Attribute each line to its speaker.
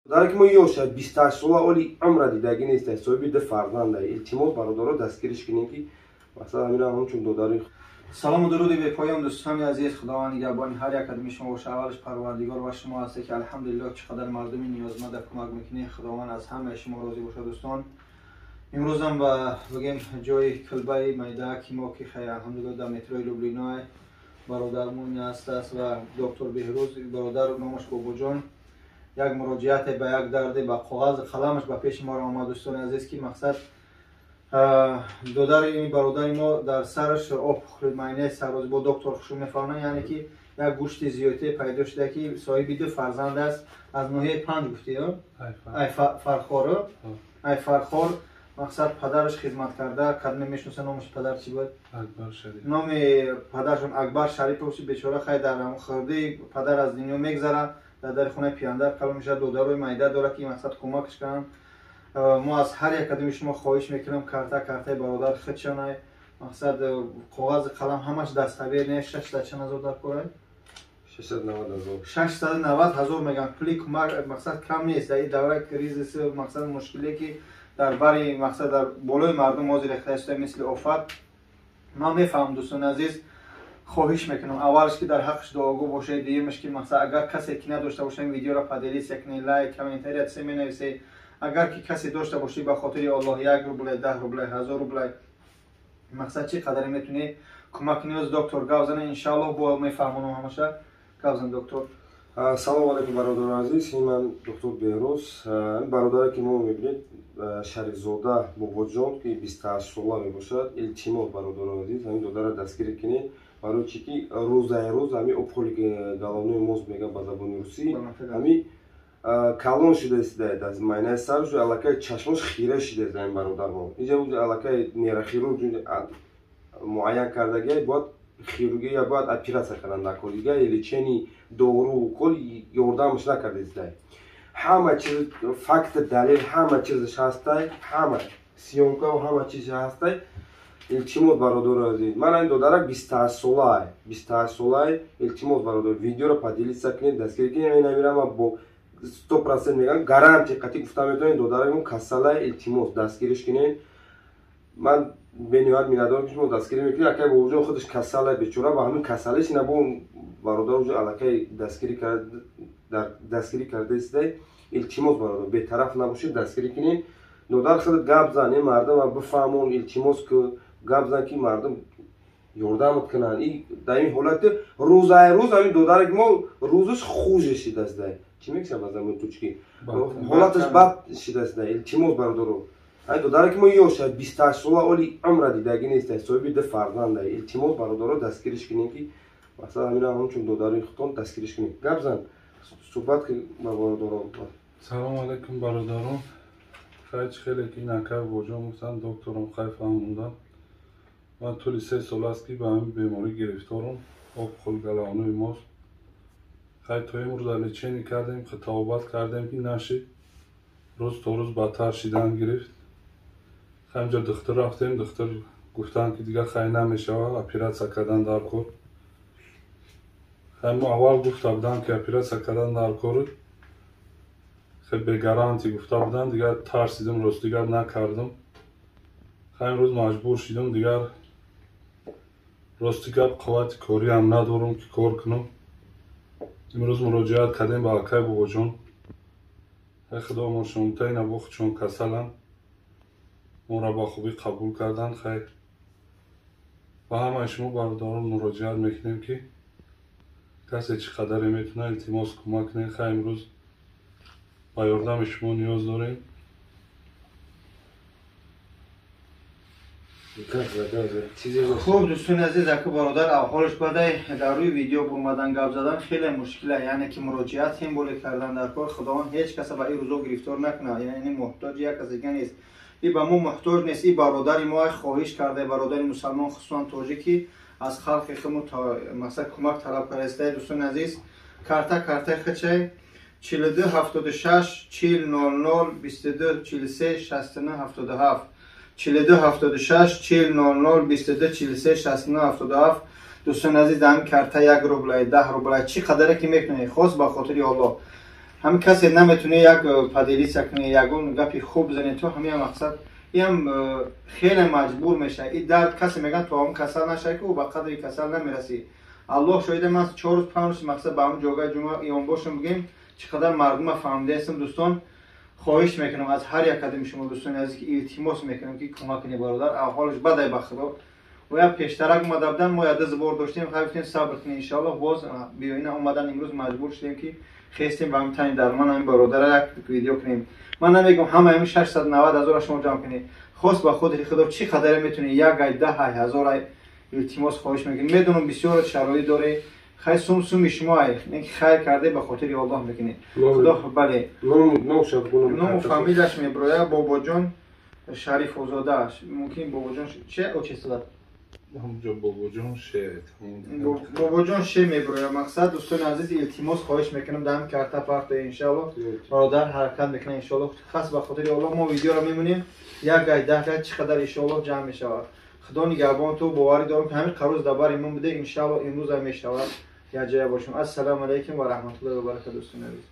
Speaker 1: Додаре ки мо ёша 28 сола оли умра дидагӣ нест, соҳиби ду фарзанда. Илтимос бародаро дастгириш кунем ки масалан ҳамина ҳамчун додари.
Speaker 2: Салом ва дуруди бепоён дӯстони азиз, Худованд нигаҳбони ҳар як қадами шумо бошад. Аввалаш Парвардигор ва шумо ҳастед ки алҳамдулиллоҳ чӣ қадар мардуми ниёзманд кӯмак мекунед. Худованд аз ҳамаи шумо розӣ бошад дӯстон. Имрӯзам ба бигем ҷои кулбаи майда ки мо ки хай алҳамдулиллоҳ дар метрои Люблино бародармон ҳаст ва доктор Беҳрӯз бародар номаш Бобоҷон як муроҷиате ба як дарде ба коғаз қаламаш ба пеши мо омад дӯстони азиз ки мақсад додари ин бародари мо дар сараш опухоли майнаи сарроз бо доктор хушӯ мефаҳманд, яъне ки як гӯшти зиёдате пайдо шуда ки соҳиби ду фарзанд аст аз ноҳияи Панҷ гуфтӣ ай Фархор, ай Фархор мақсад падараш хизмат карда, кадме мешноса номаш падар чӣ буд?
Speaker 3: Акбар Шарипов.
Speaker 2: Номи падаршон Акбар Шарипов бечора хай дар хурдӣ падар аз дунё мегзара, дар дари хонаи пияндар калон мешавад, додарои майда дорад ки мақсад кӯмакш кунанд. Мо аз ҳар як қадами шумо хоҳиш мекунам картаи бародар худшонай мақсад коғази қалам ҳамаш дастабер не 600 чанд ҳазор дар корай?
Speaker 1: 690 ҳазор.
Speaker 2: 690 ҳазор мегӯянд. Пули кӯмак мақсад кам нест дар ин давраи кризис, мақсад мушкиле ки дар бари мақсад дар болои мардум ҳозир рехта истода мисли офат. Ман мефаҳмам дӯстони азиз, хоҳиш мекунам аввалш ки дар ҳаққаш дуогӯ бошед, дуюмаш ки мақсад агар касе ки надошта бошад ин видеоро поделиться кунед, лайк, комментария чизе менависед. Агар ки касе дошта бошед ба хотири Аллоҳ 1 рубле, 10 рубле, 1000 рубле мақсад чӣ қадаре метунед кӯмак кунед. Доктор гап занед иншааллоҳ, бо мефаҳмонам ҳамаша. Гап зан доктор.
Speaker 1: Салом алейкум бародарони азиз, ин ман доктор Беҳрӯз. Ин бародаре ки мо мебинед Шарифзода Бобоҷон ки 28 сола мебошад. Илтимос бародарони азиз, ҳамин додарро дастгирӣ кунед, барои чӣ ки рӯзаи рӯз ҳамин опухоли головной мозг мегӯянд ба забони русӣ, ҳамин калон шудааст дар майнаи сараш, аллакай чашмош хира шудааст ин бародармон. Инҷа аллакай нейрохирург муайян кардагиай, бояд хирургия, бояд оператсия кардан дар кор. Дига лечение дору укол ёрдамаш накардааст. Ҳама чиз факт, далел, ҳама чизаш ҳастай, ҳама съёмка ва ҳама чиз ҳастай. Илтимос бародари азиз, ман ин додарак 28 солай, 28 солай. Илтимос бародар, видеоро поделиться кунед, дастгирӣ кунед. Ин амира ман бо 100% мегӯям, гарантия қатъӣ гуфта метавонем, додарамон касалай, илтимос дастгириш кунед. Ман бениҳоят миннатдорам ки шумо дастгирӣ мекунед. Акай Бобоҷон худаш касалай бечора, ба ҳамин касалиш ина бо бародар уже аллакай дастгирӣ кардаистай. Илтимос бародар, бетараф набошед, дастгирӣ кунед. Додар худат гап зан, ин мардама бифаҳмон, илтимос ки гап зан ки мардум ёрдамат кунанд. Дар ин ҳолат рӯзаи рӯз ҳамин додаре ки мо рӯзаш хуже шидааст, чӣ мегӯянд ба забони тоҷикӣ, ҳолаташ бад шидааст. Илтимос бародаро, ҳамин додаре ки мо ёша 28 сола оли умра дидагӣ нест, соҳиби ду фарзанда. Илтимос бародаро, дастгириш кунем ки масалан ҳамина ҳамчун додари худтон дастгириш кунем. Гап зан, суҳбат ки ба бародарон.
Speaker 3: Салом алейкум бародарон. Хай чӣ хеле ки ин акай Бобоҷон гуфтанд, докторам хай фаҳмонданд. Ман тӯли 3 сол аст ки ба ҳамин беморӣ гирифторам, опухоли головной мозг. Хай то имрӯз лечение кардем, табобат кардем ки нашид, рӯз то рӯз бадтар шидан гирифт. Хай инҷо духтур рафтем, духтур гуфтанд ки дигар хай намешавад, оператсия кардан дар кор. Хай мо аввал гуфта буданд ки оператсия кардан дар кор, хай бегаранти гуфта буданд, дигар тарсидим, рост дигар накардам. Хай имрӯз маҷбур шидам, дигар рости гап қуввати кориам надорам ки кор кунам. Имрӯз муроҷиат кардем ба акай Бобоҷон. Хай худо амоншонта, ина бо худшон касаланд, моро ба хубӣ қабул карданд. Хай ба ҳамаи шумо бародарон муроҷиат мекунем ки касе чӣ қадаре метавонад илтимос кӯмак кунед. Хай имрӯз ба ёрдами шумо ниёз дорем.
Speaker 2: Хуб дӯстони азиз, ака бародар авҳолаш бадай дар рӯи видео омадан гап задан хеле мушкила, яъне ки муроҷиат ҳем боле кардан дар кор. Худованд ҳеҷ каса ба ин рӯзо гирифтор накунад, яъне муҳтоҷи як кас дига нест. И ба мо муҳтоҷ нест, и бародари мо хоҳиш карда, бародари мусалмон хусусан тоҷикӣ аз халқи худмо мақсад кӯмак талаб кардаиста. Дӯстони азиз, картаи худшай 42 76 40 00 22 43 69 77 42 76 40 00 22 43 69 77. Дӯстони азиз, дар ҳамин карта 1 рублай, 10 рублай, чӣ қадаре ки мекунед, хос ба хотири Аллоҳ. Ҳамин касе наметуне як поделиться куне, ягон гапи хуб зане, то ҳамин мақсад иам хеле маҷбур мешавад. И дард касе мегӯяд, то он касал нашавад, ки ӯ ба қадри касал намерасӣ. Аллоҳ шоҳида, ман 4 рӯз, 5 рӯз мақсад ба ҳамн ҷогаи ҷума иён бошам, бигем, чӣ қадар мардума фаҳмидаастам. Дӯстон, хоҳиш мекунам аз ҳар як кадами шумо, дӯстони азиз, ки илтимос мекунам, ки кӯмак кунед бародар, аҳволаш бадай, ба худо. Оя пештарак омада будан, мо яда збор доштем, хай гуфтем, сабр кунем, иншоаллоҳ боз биёина. Омадан имрӯз маҷбур шудем, ки хестем ба ҳамин тани дарман ҳамин бародара як видео кунем. Ман намегӯм ҳама ҳамин 690 000-а шумо ҷамъ кунед. Хос ба хотири худо, чӣ қадаре метунед, як ай, 10 ай, ҳазор ай, илтимос, хоҳиш мекунем. Медонам, бисёр шароит доред, хай сум суми шумо ай, не ки хайр карде, ба хотири Аллоҳ мекунед. Худо, бале, ному фамилияш меброя, Бобоҷон Шарифозода. Мумкин Бобоҷон че отчество?
Speaker 3: Бобоҷон Ше.
Speaker 2: Бобоҷон Ше меброя. Мақсад, дӯстони азиз, илтимос, хоҳиш мекунам, дар ҳам карта парто, иншоаллоҳ бародар ҳаракат мекунад, иншоаллоҳ. Хас ба хотири Аллоҳ мо видеоро мемонем, як гай, 10 гай, чӣ қадар иншоаллоҳ ҷамъ мешавад. Худо нигаҳбон ту, боварӣ дорам, ки ҳамин қарӯз дар бари ман буде, иншоаллоҳ имрӯзам мешавад. Якҷоя бошем. Ассалому алайкум ва раҳматуллоҳи ва баракату, дӯстони азиз.